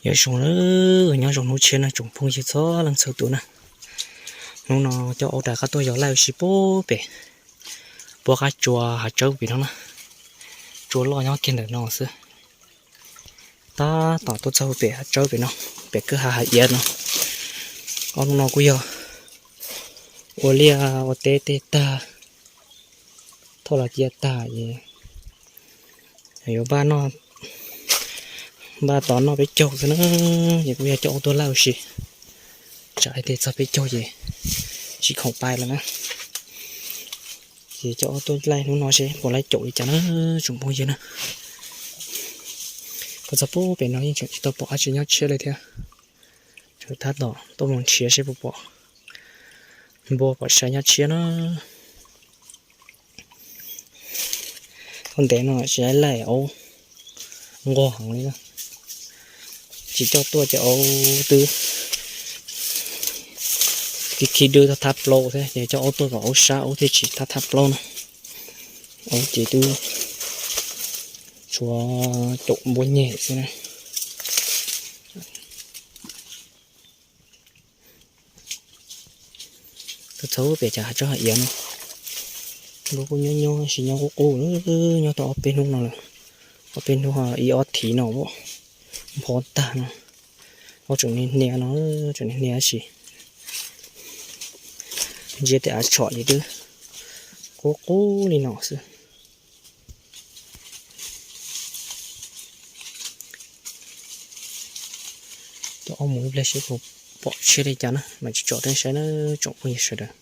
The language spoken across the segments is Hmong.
Nyob zoo na, nyob zoo hnub tshiab no tsoom phooj ywg txhua leej txhua tus na. Hnub no coj aub rov qab tuaj yos laij ua si puag pem, puag qab tsua hav tsawb pem no na. Tsua loj nyob kiag ntawm no xwb. Tab tom tuaj txog pem hav tsawb pem no, pem kwj ha hav iav no. Ob hnub no kuj yog ua liaj ua teb tej tag, thauj los cia tag es yuav npaj noj, npaj tos noj peb caug xwb na. Ces kuj yog coj aub tuaj laij ua si, tsam hais tias txog peb caug ces tsis khoom pais lawm na. Ces coj aub tuaj laij hnub no seb puas laij caum li cas na tsoom phooj ywg na. Kuv txog puag pem no yeej tseem tsis tau pom dab tsi nyob tshiab li thiab. Tseem tab tom tuaj mus nrhiav seb puas pom npua pom sai nyob tshiab na. Thaum ntev no tsis laij aub nquag heev li na. Tsis coj tuaj ces aub twb khi khi dw thab thab plaub thiab, ces coj aub tuaj kom aub sab aub thiaj tsis thab thab plaub na. Aub ces twb tshuav caum npua nyem xwb na. Tuaj txog pem cas hav tsawb hav iav no, npua kuj nyob nyob sis nyob qub qub, nyob tau ob peb hnub no lawm. Ob peb hnub ib ob thiv no npho tag no. Aub tseem hnia no, tseem hnia tab sis ntsia tej av tshom ces twb qub qub li no xwb. Coj aub mus ib pliag seb puas pom tshiab li cas na, mam tsom rau nej saib na tsoom phooj ywg sawv daws.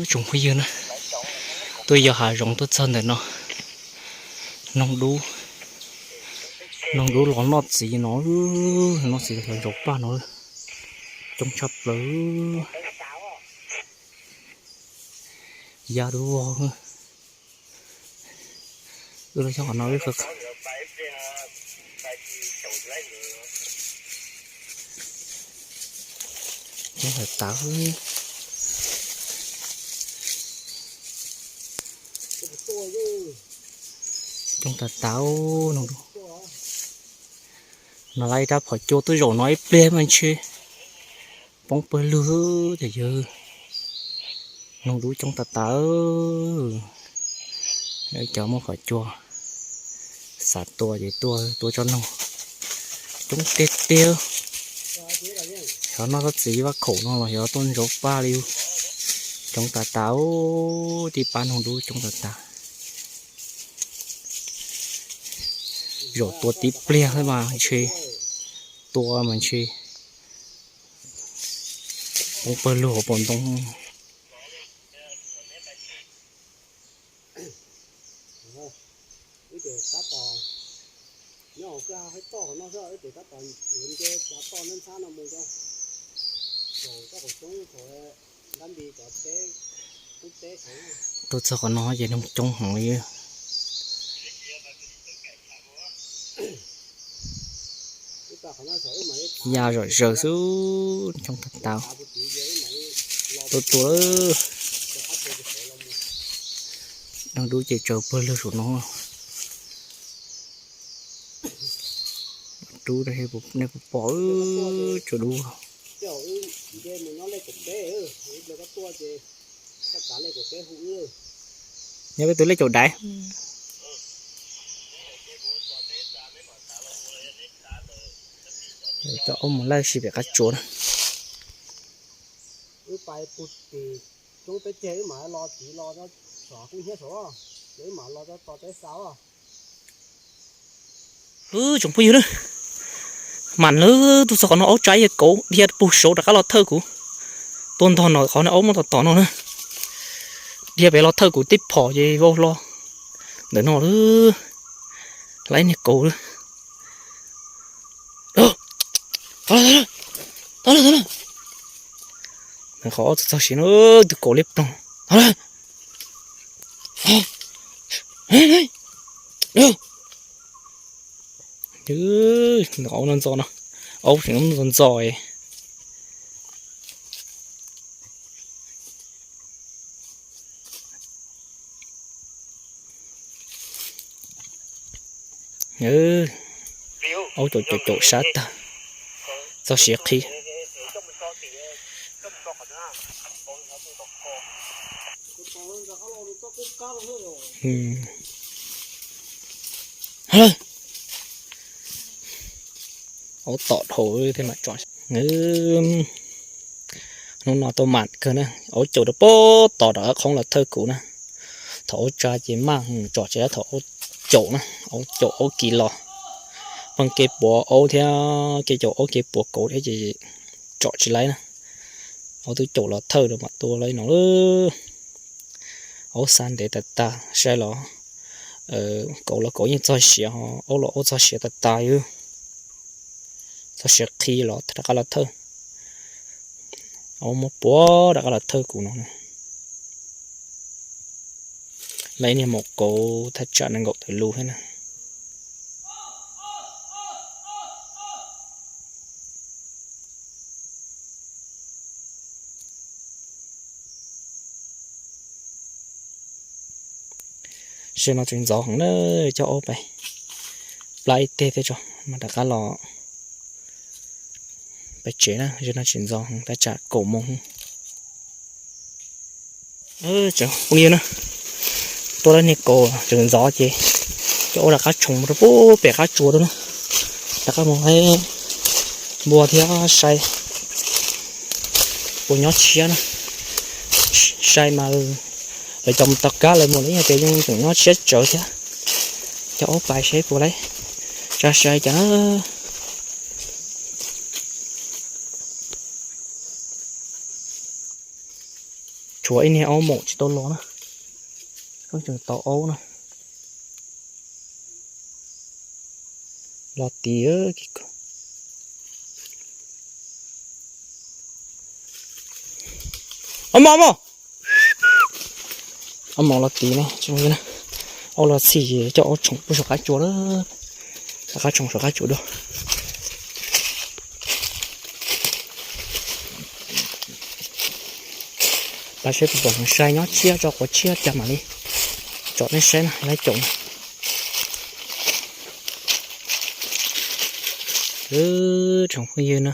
Tsoom phooj ywg na, tuaj yos hav zoov tuaj txog ntawm no, noog dub, noog dub los noj txiv no, noj txiv los ntsaum paj no, coob tshaj plaws. Ya dub vog. Wb los xyov qhov no wb qhov, coob tas tas, coob tas tas no. No lawv ib rab phom cua twb zaum no ib pliag mas ntshe poob pawg lug ces yog noog dub coob tas tas. Cov muaj phom cua xav tua ces tua, tua tso noog coob tiag tiag. Xyov noj txhob txiv vaj khaum no los xyov tuaj ntsaum paj li. Coob tas tas, tib pab noog dub coob tas tas. Zaum tua tib pliag xwb mas ntshe, tua mas ntshe poob pawg lug hauv paus ntoo. Tuaj txog qhov no ces noog coob heev li. Ya zom zaws xwb, coob tas tas. Tuaj tua, noog dub ces tsaws pawg lug saum no. Dub, nej puas pom, tsaws dub. Nyob peb tus lej caum daiv. Coj aub mus laij si pem qab tsuas na. Tsoom phooj ywg na, mam lawv tus txog qhov no aub tsaib yawg kauv dhia puag saud rov qab los thawj kuv. Tuaj ntog no qhov no aub muab tom tom no na. Dhia pem los thawj kuv tib phom ces vau hlo ntawm no lawm. Laib niag kauv lawm. Qhov txog txog siav no, tus kauv liab ploog. Aub no ntxo no, aub tseem ntxo ntxo. Aub caum caum caum sab tag, txog siav qhi. Aub tom dhau thiab mas tso. Hnub no tau mam kawg na, aub caum rau pem tod rov qab qhoob los thawj kuv na. Thaum aub tsa ces maj tsom tsis tau, thaum aub caum na, aub caum aub kiv los. Pheej kev puav aub thiab kev caum aub kev puav kauv thiab ces tsom tsis laib na. Aub twb caum los thawj rau mam tua li no. Aub xa ntev tas tas, sai los kauv los kauv yeej txog siav, aub los aub txog siav tas tas. Txog siav qhi los rov qab los thawj. Aub muab puav rov qab los thawj kuv no. Lawv niag maum kauv thaj tsam nees nkaum tawm lus thiab na. Zaum no tseem ntxov heev na, coj aub pais plab ib teg thiab tso mas rov qab los pem tsev na. Zaum no tseem ntxov heev, thaj tsam kaum moos. Phooj ywg na, tua lawm niag kaus tseem ntxov ces coj aub rov qab tshoov rau pem qab tsua rau na. Rov qab mus npua thiab saib puas nyob tshiab na. Saib mas lawv cov mus tom qab lawv mus lawm ces yeej tseem nyob tshiab tsawv thiab. Coj aub pais saib puas laib, tsa sai cas na. Tshuav ib niag aub maum tsis tau los na, pheej tseem tos aub na. Los tid, aub maum, aub maum los tid ne. Aub los txhij coj aub tshoov pem saum qab tsua lawm, saum qab tshoov saum qab tsua dua. Pab saib puas pom sai nyob tshiab tso, quav tshiab cas mam li tsom nej saib na, laib caum na. Tsoom phooj ywg na,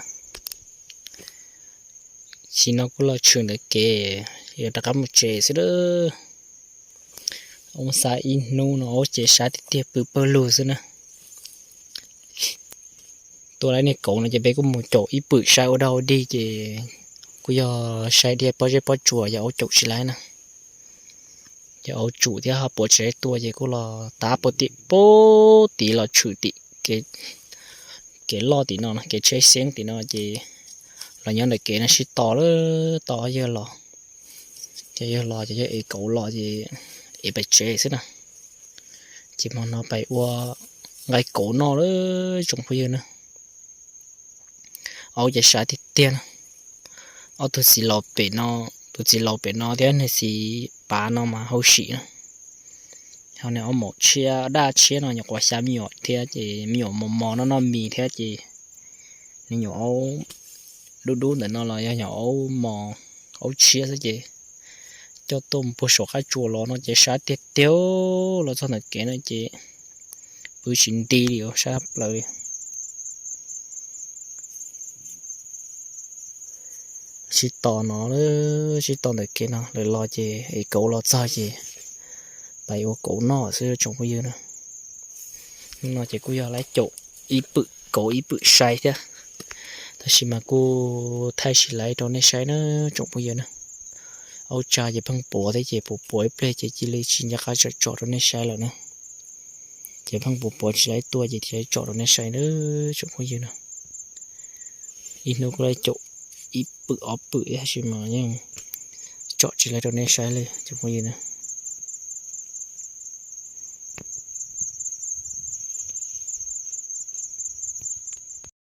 sim no kuv los tshwm ntawm kev, yuav rov qab mus tsev xwb lawm. Aub xa ib hnub no aub ces sab tiag tiag, pw pawg lug xwb na. Tua lawm niag kauv no ces peb kuj mus caum ib pwm saib ua dog ua dig ces kuj yog saib dhia pob zeb pob tsuas yog aub caum tsis laib na. Ces aub tsum thiab ho puav tsis laib tua ces kuj los tav puag tim pem tid los tshwm tim kev loj tim no, kev tsheb xeeb tim no ces los nyob ntawm kev no sib tos lawm, tos yawg los. Ces yawg los ces yawg ev kauv los ces ev pais tsev xwb na. Ces hmo no pais ua nqaij kauv noj lawm tsoom phooj ywg na. Aub ces sab tiag tiag na. Ob tug txiv laus pem no, tus txiv laus pem no thiab nws txiv pav no mas hauj sim na. Ho nws aub maum tshiab daj tshiab no nyuam qhuav xya me nyuam thiab ces me nyuam mos mos noj noj mis thiab ces nws nyuam aub dub dub ntawm no los yog nyuam aub mos aub tshiab xwb ces coj tuaj mus puag saum qab tsua los no ces sab tiag tiag. Los txog ntawm kev no ces pw tsis nti li, sab plaws li. Sib tos no, sib tos ntawm kev no lawm los ces ev kauv los txog ces pais ua kauv noj xwb tsoom phooj ywg na. Hnub no ces kuj yog laib caum ib pwm kauv ib pwm sai thiab, tab sis mas kuj thaij tsis laib rau nej saib na tsoom phooj ywg na. Aub tsa ces pheej puav thiab ces puav puav ib pliag ces cia li tsis nco qab tsom tsom rau nej saib lawm na. Ces pheej puav puav tsis laib tua ces tsis laib tsom rau nej saib na tsoom phooj ywg na. Ib hnub kuj laib caum ib pwm ob pwm tab sis mas yeej tsom tsis laib rau nej saib li tsoom phooj ywg na.